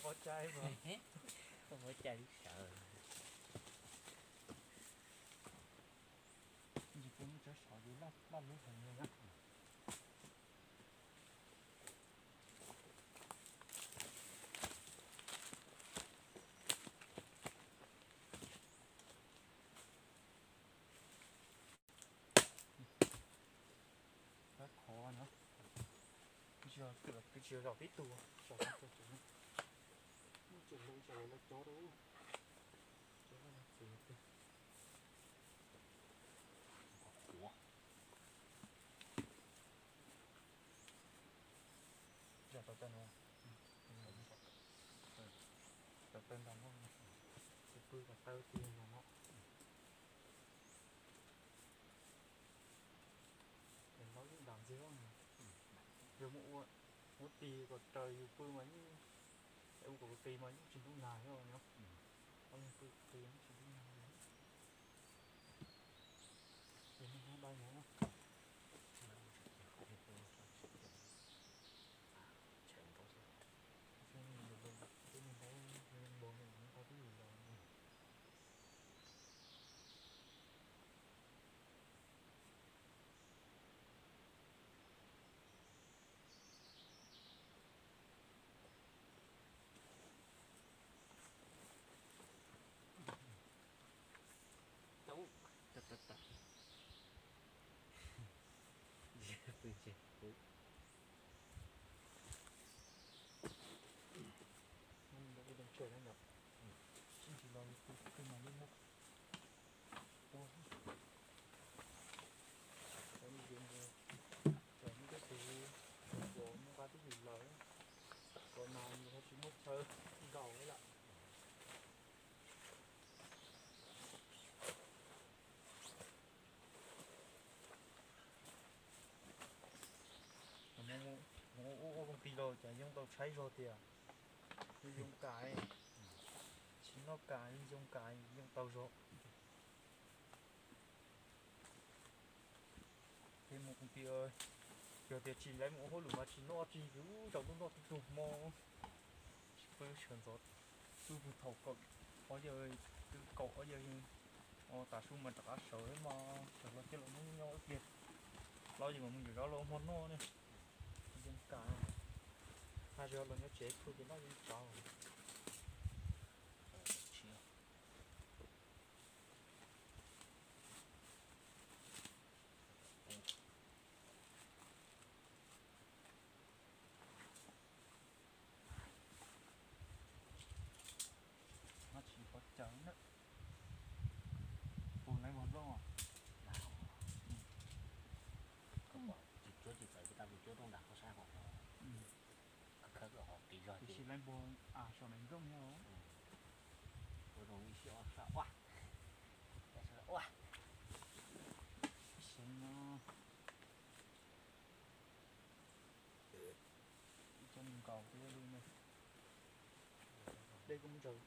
Pov cai, pov cai lub sawv. Ntshe peb muab tsob saud ces loj loj lub heev li na. Qab qhov no, twb tsis yog zom tib tug, zom tib tug, muaj tseem loo tsam lawv cov rau, cov loj no txiv tiag. Zom tau taw no, tau taw ntau no, tus pw kom taw tiag no. Nws hlob yeej dam ntxiag, yog muab ua, muab tis kom raws yus pw mas yeej, ua kom qis mas yeej tsis ntub nag li os. Ob leeg pw qis yeej tsis ntub nag li. Ces nej hlob dai no, Cov no cov tus, cov muaj qab twb yus lawm, cov no yus ho tsis muaj chaw nkaum li lawm. Mus ua ua koom tis los cas yoo tau tshaib zog tiag. Yeej yoo kam, tsis noj kam, yeej yoo kam, yoo tau zog. Ces mus koom tis, yog tias tsis lawv mus ua hauj lwm mas tsis noj tsis, zaum no noj tib tug hmo, tsis pw sawv ntxov, pw puag thaum kaum ob yawg, twb kaum ob yawg, tav su mas rov qab sawv mas sawv los cia los nyob nyob ib pliag, plaub yawg mas mus yuav zaub los hmo noj ne. Yeej kam, haj yog los nyob tsev pw ces noj yeej tsau. Tsis pov cawv na. Pus laiv npog nplooj. Koj pom tsis cuab tsis txawv, tsis tas tus cuab rooj nram qhov sab hov. Khawb khawb hov qis zog tiam sis laiv npog a saum nplooj nyob. Ua zoo ib sij sab ua, ua. Xeev no. Cov nkaus tiag li ne. Dej kuj ntsaws.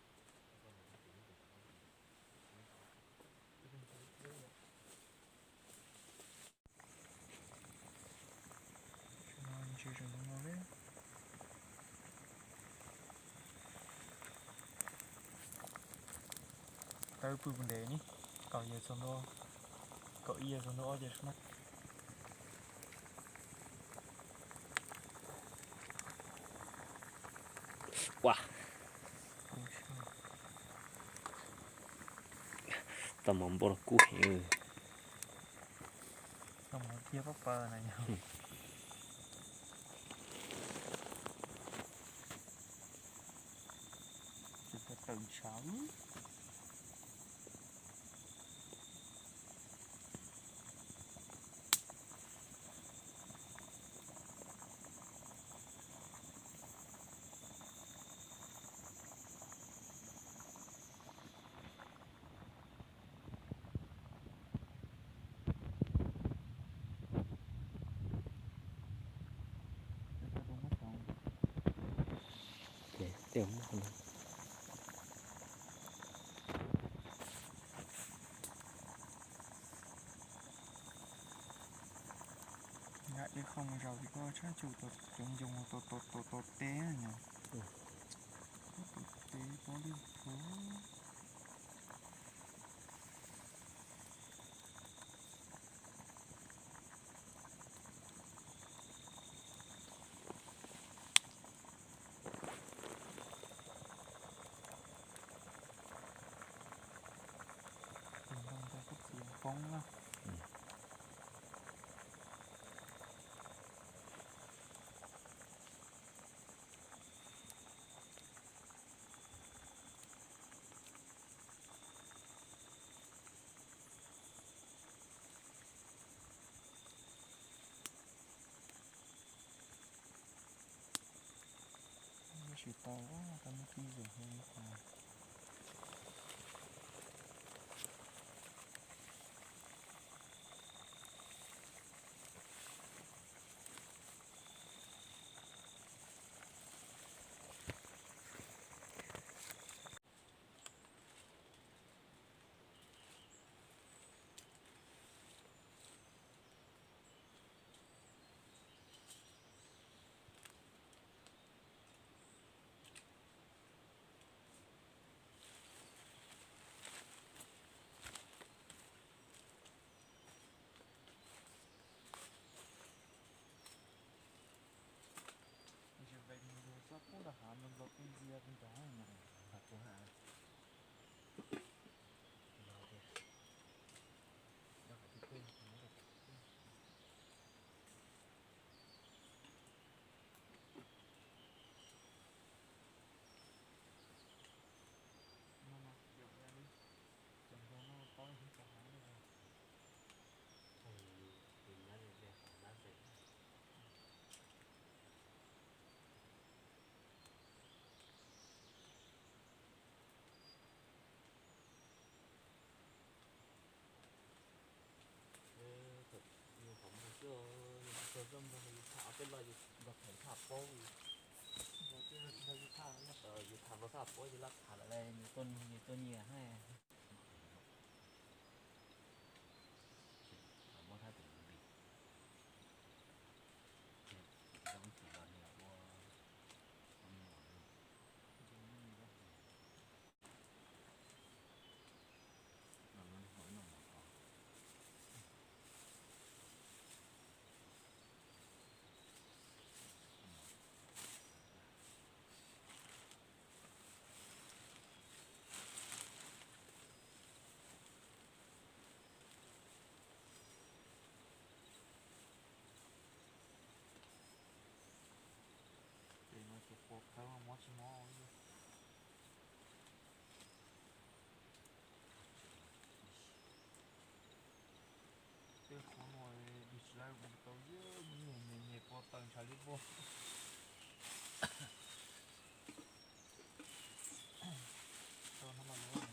Tawb pw ntev ne, kaum yawg txog ntua, kaum ib yawg txog ntua ob yawg sab na. Ua, tau mov npau los kub heev. Tau mov tiag pab paws na yog. Tsis tau tawm ntshav. Nqa ib qho mus zaum ces koj tshab tsu cov ncoo tos tos tos teb no. Poob na. Tab sis tau, tau muab tib zoo li no. Tsis ve mus txog pub nram hav no nplog peb ntsia peb nrog no. Nplog peb, nplog peb, nplog peb. No mas yog li, cov nplog no paub yog cov hav no. Yus nyab li ve hav dab xwb. Yus qhov muag xwb, yus txog txoj nplog yus tham ob peb lo yus nplog tham tham paub. Yus tham nplog tham paub yus laj tham lawm yus tuaj nyias hais. Muab thab tus li, ces ib tug los nws ua, ua me nyuam. Los lub niag hauv ib no mus tod. Ces no ces puas khawb mas mob tsis mob li. Tej qhov no dus tsis laib, tau yog me nyuam nyem nyem pov taws ntshav li npua. Tau no mas lawm.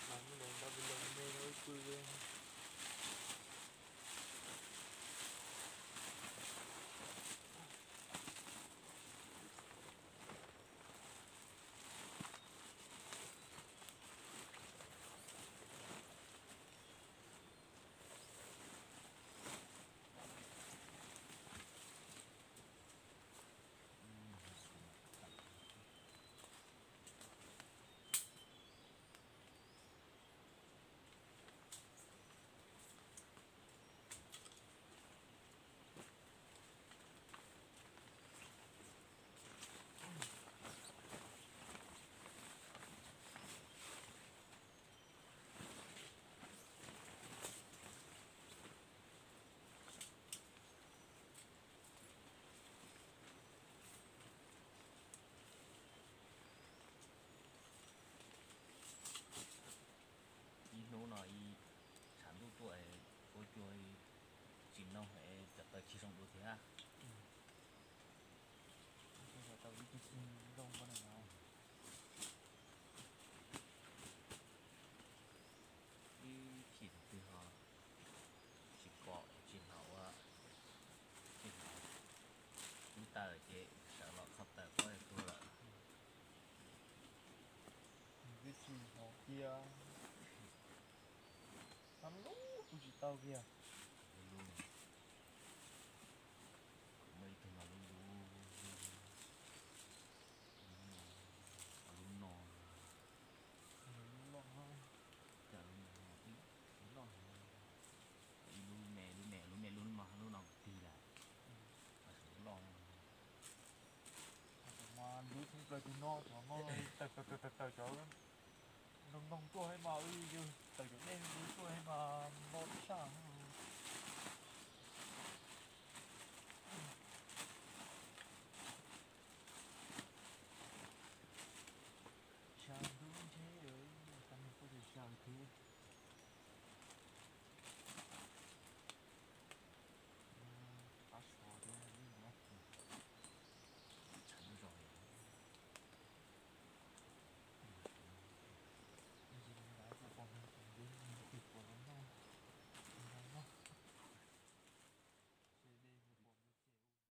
Mas muaj neeg nrog tus me no ib pw li. Ib hnub no ib tshav ntuj tuaj ua cua tsis noog es cov taws tsis zoo dua thiab. Tau ib tug tsis zoo no. Ib chim thaum twg ho tsis pom tsis hnov ua, tsis hnov lub taws ces sawv los kho taws pob tuag lawm. Twb tsis hnov kiag, tab lub kuj tsis tau kiag. Cov no taws taws taws taws cov noog noog tuaj mas, yus taws cov dej tuaj mas no tshaj.